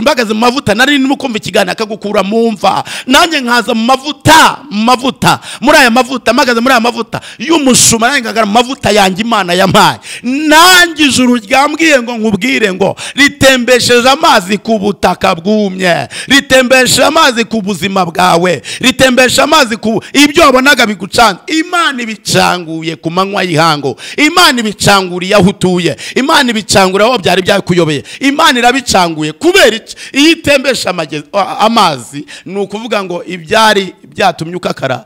ahagaze mu mavuta, nari ndimo kumva ikiganiro akagukura mumva, nanjye nkaza mu mavuta, mu mavuta, muri aya mavuta mpagaze muri aya mavuta y'umushumba, nanjye ngagara mu mavuta yanjye Imana yampaye. Nanjye ijuru ryambwiye ngo nkubwire ngo ritembesheje amazi ku butaka bwumye, ritembesheje amazi ku buzima bwawe, ritembesheje amazi ku ibyo wabonaga bigucanze. Imana ibicanguye ku manywa y'ihango, Imana ibicanguriye aho utuye, Imana ibicanguriye aho byari byakuyobeye, Imana irabicanguye. Kubera iki? Iyo itembesha amazi, ni ukuvuga ngo ibyari byatumye ukakara.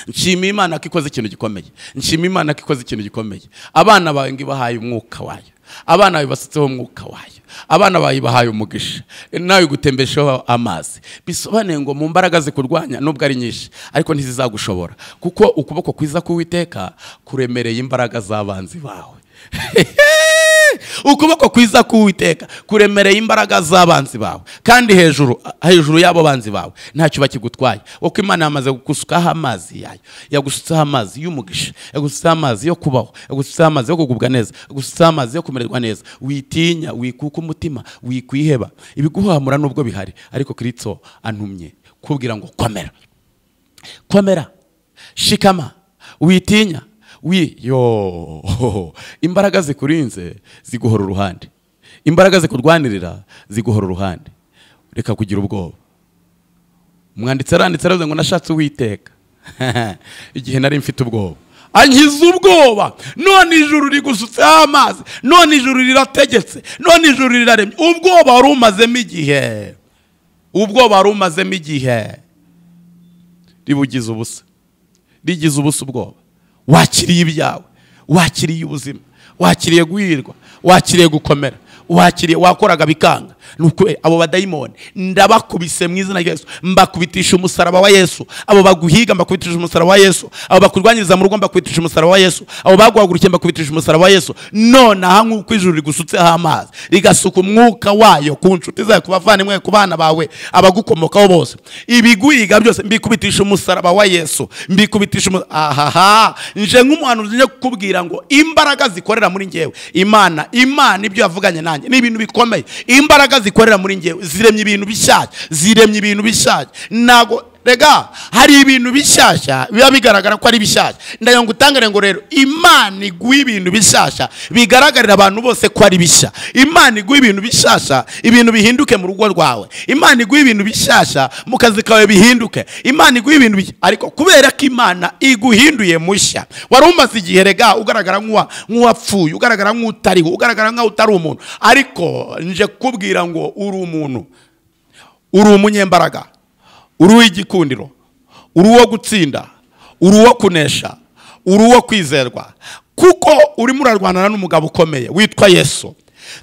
Nshima Imana ko ikoze ikintu gikomeye, nshima Imana ko ikoze ikintu gikomeye. Abana bawe ngo ibahaye umwuka wayo, abana bawe basutseho umwuka wayo, abana bawe bahaye umugisha, nawe gutembeshaho amazi. Bisobanuye ngo mu mbaraga zikurwanya nubwo ari nyinshi, ariko ntizizagushobora, kuko ukuboko kwiza k'Uwiteka kuremereye imbaraga z'abanzi bawe. Ukuboko kwiza k'Uwiteka kuremereye imbaraga z'abanzi bawe, kandi hejuru y'abo banzi bawe ntacyo bakigutwaye, kuko Imana yamaze kugusukaho amazi yayo. Yagusutseho amazi y'umugisha, yagusutseho amazi yo kubaho, yagusutseho amazi yo kugubwa neza, yagusutseho amazi yo kumererwa neza. Witinya, wikuka umutima, wikwiheba. Ibiguhamura nubwo bihari, ariko Kristo antumye kubwira ngo komera, komera, shikama, witinya. Yo imbaraga zikurinze ziguhora uruhande, imbaraga zikurwanirira ziguhora uruhande. Reka kugira ubwoba. Umwanditsi aranditse aravuze ngo nashatse Uwiteka igihe nari mfite ubwoba, ankiza ubwoba. None ijuru rigusutseho amazi, none ijuru rirategetse, none ijuru riraremye. Ubwoba wari umazemo igihe, ubwoba wari umazemo igihe ribugize ubusa, rigize ubusa ubwoba. Wakiriye ibyawe, wakiriye ubuzima, wakiriye guhirwa, wakiriye gukomera, wakiriye wakoraga bikanga. Nuko abo badayimoni ndabakubise mu izina rya Yesu, mbakubitisha umusaraba wa Yesu. Abo baguhiga mbakubitisha umusaraba wa Yesu, abo bakurwanyiriza mu rugo mbakubitisha umusaraba wa Yesu, abo baguhagurukiye mbakubitisha umusaraba wa Yesu. None aha nk'uko ijuru rigusutseho amazi rigasuka umwuka wayo ku nshuti zawe, ku bavandimwe, ku bana bawe, abagukomokaho bose, ibiguhiga byose mbikubitisha umusaraba wa Yesu, mbikubitisha. Ahaha, nje nk'umuhanuzi nje kukubwira ngo imbaraga zikorera muri njyewe, Imana ibyo yavuganye nanjye ni ibintu bikomeye. Imbaraga zikorera muri njyewe ziremye ibintu bishyashya, ziremye ibintu bishyashya. Nago rega hari ibintu bishyashya biba bigaragara ko ari bishyashya. Ndayo ngutangare ngo rero Imana iguha ibintu bishyashya bigaragarira abantu bose ko ari bishya. Imana iguha ibintu bishyashya, ibintu bihinduke mu rugo rwawe. Imana iguha ibintu bishyashya mu kazi kawe bihinduke. Imana iguha ibintu bishya, ariko kubera ko Imana iguhinduye mushya. Wari umaze igihe rega ugaragara nk'uwapfuye, ugaragara nk'utariho, ugaragara nk'aho utari umuntu, ariko nje kukubwira ngo uri umuntu, uri umunyembaraga, uri uw'igikundiro, uri uwo gutsinda, uri uwo kunesha, uri uwo kwizerwa, kuko urimo urarwanana n'umugabo ukomeye witwa Yesu.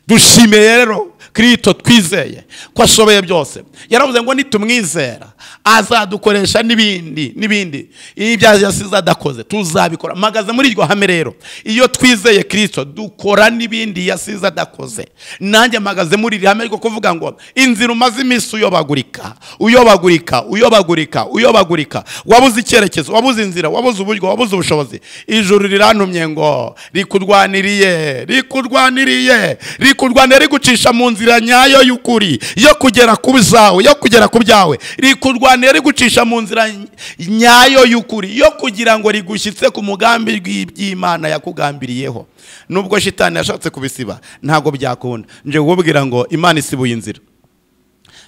Dushimiye rero Kristo twizeye ko ashoboye byose. Yaravuze ngo nitumwizera azadukoresha n'ibindi n'ibindi, ibyo yasize adakoze tuzabikora. Mpagaze muri iryo hame rero, iyo twizeye Kristo dukora n'ibindi yasize adakoze. Nanjye mpagaze muri iri hame ryo kuvuga ngo inzira umaze iminsi uyobagurika, uyobagurika, uyobagurika, uyobagurika, wabuze icyerekezo, wabuze inzira, wabuze uburyo, wabuze ubushobozi, ijuru rirantumye ngo rikurwaniriye, rikurwaniriye, rikurwaniriye, rigucisha mu nzira nyayo y'ukuri yo kugera ku byawe, yo kugera ku byawe. Rikurwanira rigucisha mu nzira nyayo y'ukuri yo kugira ngo rigushyitse ku mugambi w'iby'Imana yakugambiriyeho. Nubwo shitani yashatse kubisiba ntago byakunda. Nje kukubwira ngo Imana isibuye inzira,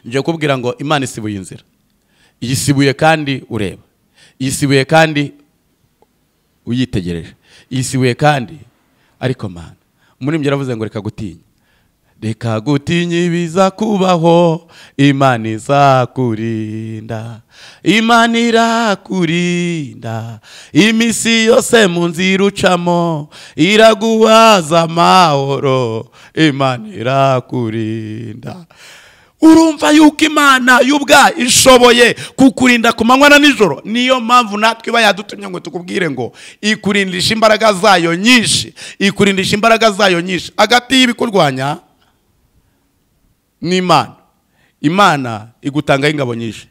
nje kukubwira ngo Imana isibuye inzira. Iyisibuye kandi ureba, iyisibuye kandi uyitegereje, iyisibuye kandi ariko Mana muri mwe yaravuze ngo reka gutinya, reka gutinya ibiza kubaho, Imana izakurinda, Imana irakurinda iminsi yose mu nzira ucamo, iraguhaza amahoro, Imana irakurinda. Urumva yuko Imana y'ubwa ishoboye kukurinda ku manywa na nijoro. Niyo mpamvu natwe iba yadutumye ngo tukubwire ngo ikurindisha imbaraga zayo nyinshi, ikurindisha imbaraga zayo nyinshi. Hagati y'ibikurwanya n'Imana, Imana igutangaho ingabo nyinshi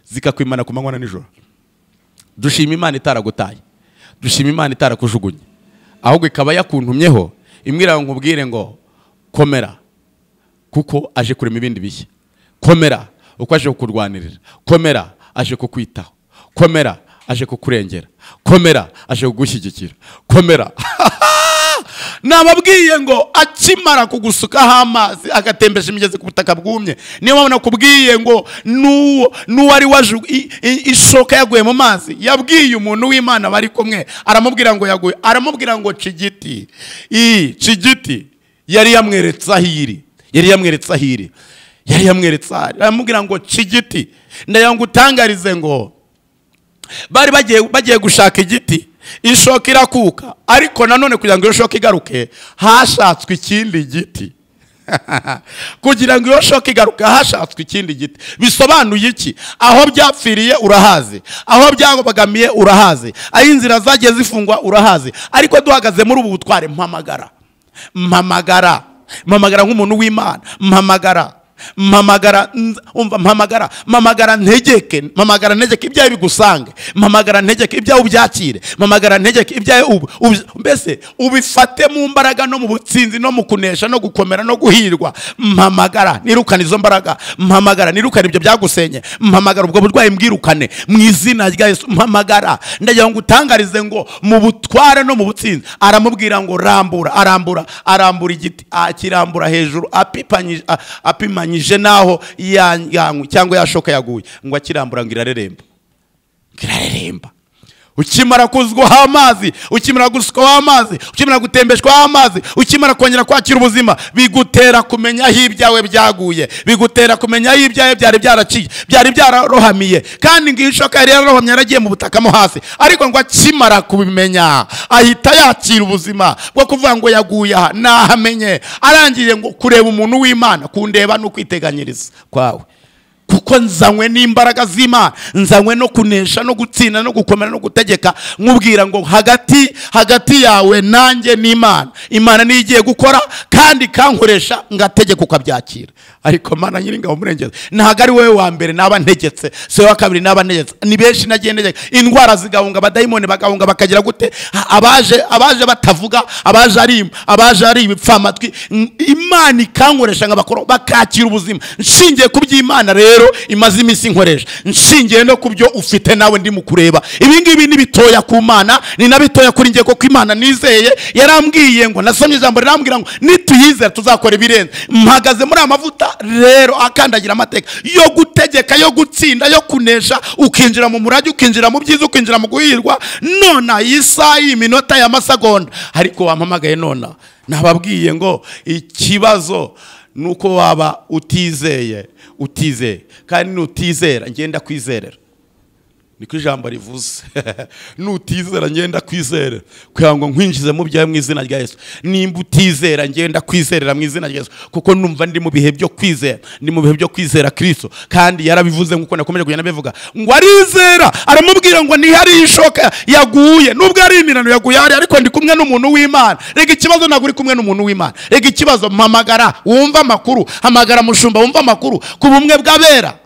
zikakwimana ku manywa na nijoro. Dushima Imana itaragutaye, dushima Imana itarakujugunye, ahubwo ikaba yakuntumyeho imwira ngo nkubwire ngo komera, kuko aje kurema ibindi bishya. Komera uko aje kukurwanirira, komera aje kukwitaho, komera aje kukurengera, komera aje kugushyigikira, komera. Nababwiye ngo akimara kugusukaho amazi agatembesha imigezi ku butaka bwumye. Niyo mpamvu nakubwiye ngo n'uwari waje ishoka yaguye mu mazi, yabwiye umuntu w'Imana bari kumwe, aramubwira ngo yaguye, aramubwira ngo cigiti, cigiti. Yari yamweretse aho iri, yari yamweretse aho iri, yari yamweretse aho, aramubwira ngo cigiti. Ndagira ngo utangarize ngo bari bagiye gushaka igiti, ishoka irakuka, ariko nanone kugira ngo iyo shoka igaruke hashatswe ikindi giti. Kugira ngo iyo shoka igaruke hashatswe ikindi giti. Bisobanuye iki? Aho byapfiriye urahazi, aho byabagamiye urahazi, aho inzira zagiye zifungwa urahazi, ariko duhagaze muri ubu butware, mpamagara, mpamagara, mpamagara nk'umuntu w'Imana, mpamagara, mpamagara, umva, mpamagara, mpamagara ntegeke, mpamagara ntegeke ibyawe bigusange, mpamagara ntegeke ibyawe ubyakire, mpamagara ntegeke ibyawe mbese ubifate mu mbaraga no mu butsinzi no mu kunesha no gukomera no guhirwa. Mpamagara nirukane izo mbaraga, mpamagara nirukane ibyo byagusenye, mpamagara ubwo burwayi mbwirukane mu izina rya Yesu. Mpamagara ndagira ngo utangarize ngo mu butware no mu butsinzi. Aramubwira ngo rambura, arambura, arambura igiti, akirambura hejuru, apimanyije Yiteganyije naho yangu cyangwa yashoka yaguye, ngo akirambura ngo irareremba, irareremba. Ukimara kuzwaho amazi, ukimara gusukwaho amazi, ukimara gutembeshwaho amazi, ukimara kongera kwakira ubuzima, bigutera kumenya aho ibyawe byaguye, bigutera kumenya aho ibyawe byari byaraciye, byari byararohamiye. Kandi ngo ishoka yari yararohamye yaragiye mu butaka mo hasi, ariko ngo akimara kubimenya ahita yakira ubuzima bwo kuvuga ngo yaguye aha nahamenye. Arangiye ngo kureba umuntu w'Imana, kundeba no kwiteganyiriza kwawe, kuko nzanywe n'imbaraga z'Imana, nzanywe no kunesha no gutsinda no gukomera no gutegeka. Nkubwira ngo hagati yawe nanjye n'Imana, Imana niyo igiye gukora kandi kankoresha ngategeka ukabyakira. Ariko Mana nyiringabo murengeze, ntago ari wowe wa mbere naba ntegetse, si wa kabiri naba ntegetse, ni benshi nagiye ntegeka. Indwara zigahunga, abadayimoni bagahunga, bakagira gute, abaje batavuga, abaje ari ibipfamatwi, Imana ikankoresha ngabakora bakakira ubuzima. Nshingiye ku by'Imana rero imaze iminsi nkoresha, nshingiye no kubyo ufite nawe ndi mu kureba. Ibi ngibi ni bitoya ku Mana, ni na bitoya kuri ngiye, kuko Imana nizeye yarambwiye ngo, nasomye ijambo rirambwira ngo nituyizera tuzakora ibirenze. Mpagaze muri amavuta rero akandagira amateka yo gutegeka, yo gutsinda, yo kunesha, ukinjira mu murage, ukinjira mu byiza, ukinjira mu guhirwa. Nona isaha, iminota ya masegonda, ariko wampamagaye nona nababwiye ngo ikibazo nuko waba utizeye, utizeye kandi nutizera ngenda kwizerera. Niko ijambo rivuze. Nutizera ngenda kwizerera kugira ngo nkwinjize mu byawe mu izina rya Yesu. Nimba utizera ngenda kwizerera mu izina rya Yesu, kuko numva ndi mu bihe byo kwizera, ndi mu bihe byo kwizera Kristo. Kandi yarabivuze nkuko nakomeje kugenda bivuga ngo arizera, aramubwira ngo ntihari ishoka yaguye, nubwo ari imirano yaguye ari, ariko ndi kumwe n'umuntu w'Imana. Rega ikibazo ntabwo uri kumwe n'umuntu w'Imana, rega ikibazo mpamagara wumva amakuru, hamagara mushumba wumva amakuru ku bumwe bw'abera.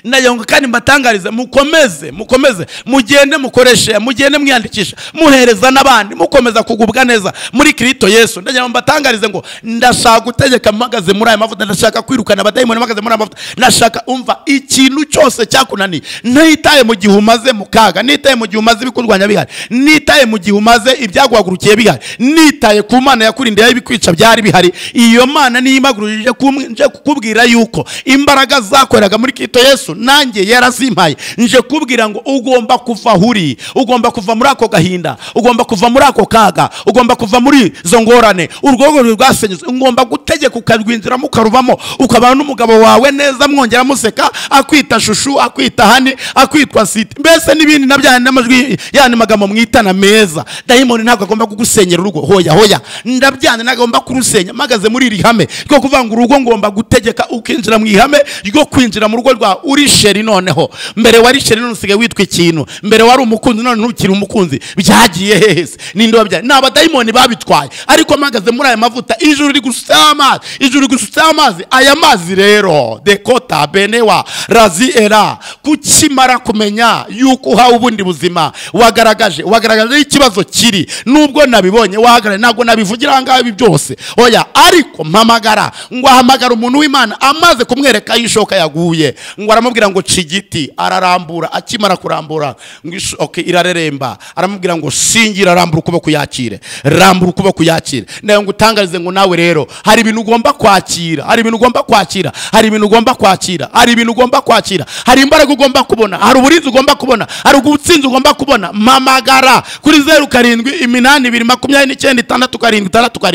Nayo kandi mbatangarize, mukomeze, mukomeze, mugende mukoreshe, mugende mwiyandikisha, muhereza n'abandi, mukomeza kugubwa neza muri Kristo Yesu. Ndagira mbatangarize ngo ndashaka gutegeka mpagaze muri aya mavuta, ndashaka kwirukana abadayimoni mpagaze muri aya mavuta, ndashaka umva ikintu cyose cyakunaniye. Ntitaye mu gihe umaze mu kaga, nitaye mu gihe umaze ibikurwanya bihari, nitaye mu gihe umaze ibyaguhagurukiye bihari, nitaye ku Mana yakurindiye ibikwica byari bihari. Iyo Mana niyo imaguruje nje kukubwira yuko imbaraga zakoreraga muri Kristo Yesu nanjye yarazimpaye. Nje kubwira ngo ugomba kuva huri, ugomba kuva muri ako gahinda, ugomba kuva muri ako kaga, ugomba kuva muri izo ngorane, urwogo rwasenyutse, ugomba gutegeka ukarwinjiramo ukaruvamo, ukabana n'umugabo wawe neza, mwongera museka, akwita shushu, akwita hani, akwitwa siti, mbese n'ibindi nabya n'amajwi yani magambo mwitana meza. Dayimoni ntabwo agomba kugusenyera urugo, hoya hoya, ndabyana nagomba kurusenya. Magaze muri iri hame ryo kuvuga ngo urugo ngomba gutegeka, ukinjira mu ihame ryo kwinjira mu rugo rwa uri sheri. Noneho mbere wari sheri none usigaye witwa ikintu, mbere wari umukunzi none ntukiri umukunzi, byagiye hehese? Ninde wabyaye? Ni abadayimoni babitwaye. Ariko mpagaze muri aya mavuta, ijuru rigusutsa amazi, ijuru rigusutsa amazi. Aya mazi rero dekota benewa razi era, kukimara kumenya yuko uhawe ubundi buzima, wagaragaje ikibazo kiri, nubwo nabibonye wahagarara, ntabwo nabivugira ngaho ibi byose, oya. Ariko mpamagara ngo ahamagara umuntu w'Imana, amaze kumwereka ishoka yaguye, ngo aramubwira ngo cigiti, ararambura. Akimara kurambura ngo okay, irareremba. Aramubwira ngo singira, rambura ukuboko yakire, rambura ukuboko yakire. Nayo ngo utangarize ngo nawe rero hari ibintu ugomba kwakira, hari ibintu ugomba kwakira, hari ibintu ugomba kwakira, hari ibintu ugomba kwakira, hari imbaraga ugomba kubona, hari uburinzi ugomba kubona, hari ubutsinzi ugomba kubona. Mpamagara kuri 0 7 8 2 29 6 7 6 7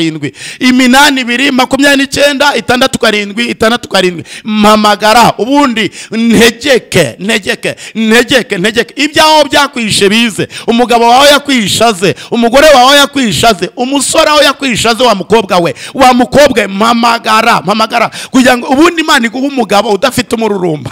8 2 29 6 7 6 7. Mpamagara ubundi ntegeke, ntegeke, ntegeke, ntegeke. Ibyaho byakwishe bize, umugabo wawe yakwishaze, umugore wawe yakwishaze, umusore wawe yakwishaze, wa mukobwa we, wa mukobwa, mpamagara, mpamagara kugira ngo ubundi Imana iguhe umugabo udafite umururumba.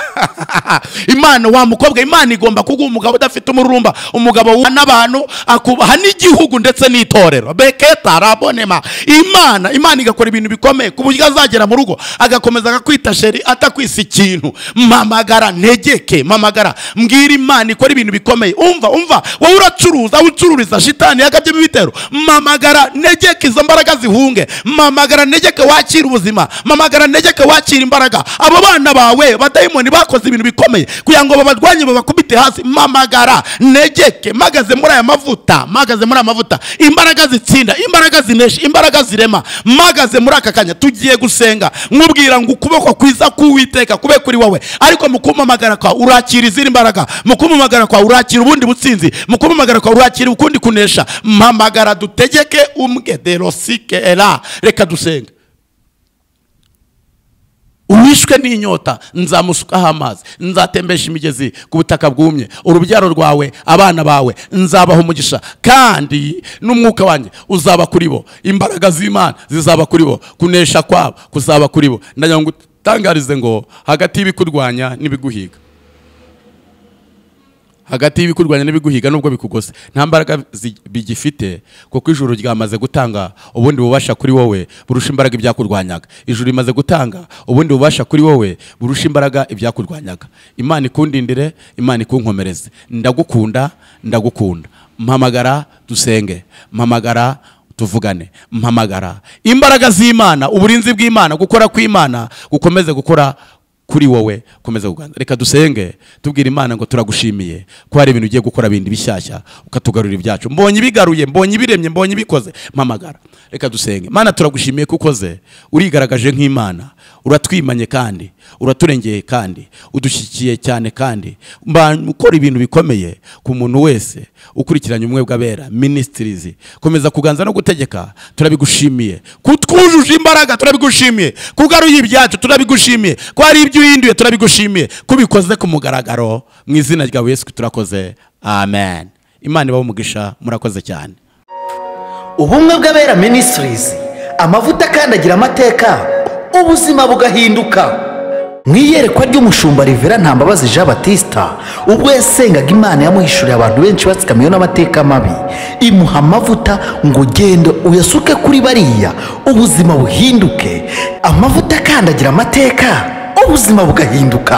Imana wa mukobwa, Imana igomba kuguha umugabo udafite umururumba, umugabo n'abantu akubaha n'igihugu ndetse n'itorero. Beketa rabonema. Imana igakora ibintu bikomeye ku buryo azagera mu rugo agakomeza akakwita sheri atakwisa ikintu. Mpamagara, ntegeke, mpamagara, mbwira Imana ikora ibintu bikomeye. Umva, umva, wowe uracuruza, ucururiza shitani yagabye ibitero. Mpamagara, ntegeke izo mbaraga zihunge. Mpamagara, ntegeke wakira ubuzima. Mpamagara, ntegeke wakira imbaraga. Abo bana bawe badayimoni bakoze ibintu bikomeye kugira ngo babadwanye babakubite hasi. Mpamagara, ntegeke, magaze muri aya mavuta, magaze muri aya mavuta, imbaraga zitsinda, imbaraga zinesha, imbaraga zirema. Magaze muri aka kanya tugiye gusenga. Nkubwira ngo ukuboko kwiza k'Uwiteka kube kuri wowe, ariko mu kumpamagara kwa urakira izindi mbaraga, mu kumpamagara kwa urakira ubundi butsinzi, mu kumpamagara kwa urakira ukundi kunesha. Mpamagara dutegeke umwe derosike era. Reka dusenga. Uwishwe n'inyota nzamusukaho amazi, nzatembesha imigezi ku butaka bwumye. Urubyaro rwawe, abana bawe nzabaha umugisha, kandi n'umwuka wanjye uzaba kuri bo, imbaraga z'Imana zizaba kuri bo, kunesha kwabo kuzaba kuri bo. Ndagira ngo utangarize ngo hagati y'ibikurwanya n'ibiguhiga, hagati y'ibikurwanya n'ibiguhiga, nubwo bikugose nta mbaraga bigifite, kuko ijuru ryamaze gutanga ubundi bubasha kuri wowe burusha imbaraga ibyakurwanyaga. Ijuru rimaze gutanga ubundi bubasha kuri wowe burusha imbaraga ibyakurwanyaga. Imana ikundindire, Imana ikunkomereze. Ndagukunda, ndagukunda. Mpamagara dusenge, mpamagara tuvugane, mpamagara. Imbaraga z'Imana, uburinzi bw'Imana, gukora kw'Imana gukomeze gukora kuri wowe, komeza kuganza. Reka dusenge tubwira Imana ngo turagushimiye ko hari ibintu ugiye gukora bindi bishyashya, ukatugarurira ibyacu. Mbonye ibigaruye, mbonye ibiremye, mbonye ibikoze. Mpamagara. Reka dusenge. Mana, turagushimiye ko ukoze, urigaragaje nk'Imana, uratwimanye kandi uraturengeye kandi udushyikiye cyane, kandi ukora ibintu bikomeye ku muntu wese ukurikiranye Ubumwe bw'Abera Ministries. Komeza kuganza no gutegeka, turabigushimiye. Kutwujuje imbaraga, turabigushimiye. Kugaruye ibyacu, turabigushimiye. Ko hari ibyo uhinduye, turabigushimiye. Kubikoze ku mugaragaro, mu izina rya Yesu turakoze, amen. Imana ibahe umugisha, murakoze cyane. Ubumwe bw'Abera Ministries, amavuta akandagira amateka, ubuzima bugahinduka. Mu iyerekwa ry'umushumba Rivera Ntambabazi Jean Baptista, ubwo yasengaga Imana yamuhishuriye abantu benshi batsikamiwe n'amateka mabi, imuha amavuta ngo genda uyasuke kuri bariya, ubuzima buhinduke. Amavuta akandagira amateka, ubuzima bugahinduka.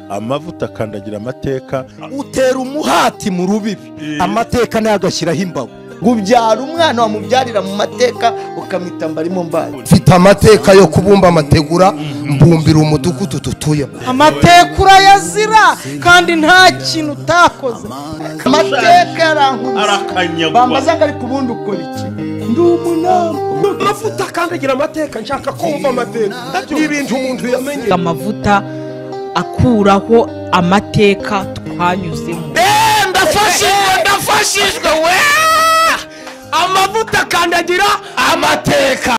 Amavuta akandagira amateka, utera umuhati mu rubibi, amateka nayo agashyiraho imbago. Ubyara umwana wamubyarira mu mateka ukamwita mbarimo mbaye. Mfite amateka yo kubumba amategura, mbumbira umudugudu dutuyemo. Amateka urayazira kandi nta kintu utakoze. Amateka yarankubise, bambaza ngo ariko ubundi ukora iki? Ndi umunama. Amavuta akandagira amateka, nshaka kumva amateka n'ibintu umuntu yamenye. Amavuta akuraho amateka twanyuzemo. Ndafashijwe, ndafashijwe we. Amavuta akandagira amateka.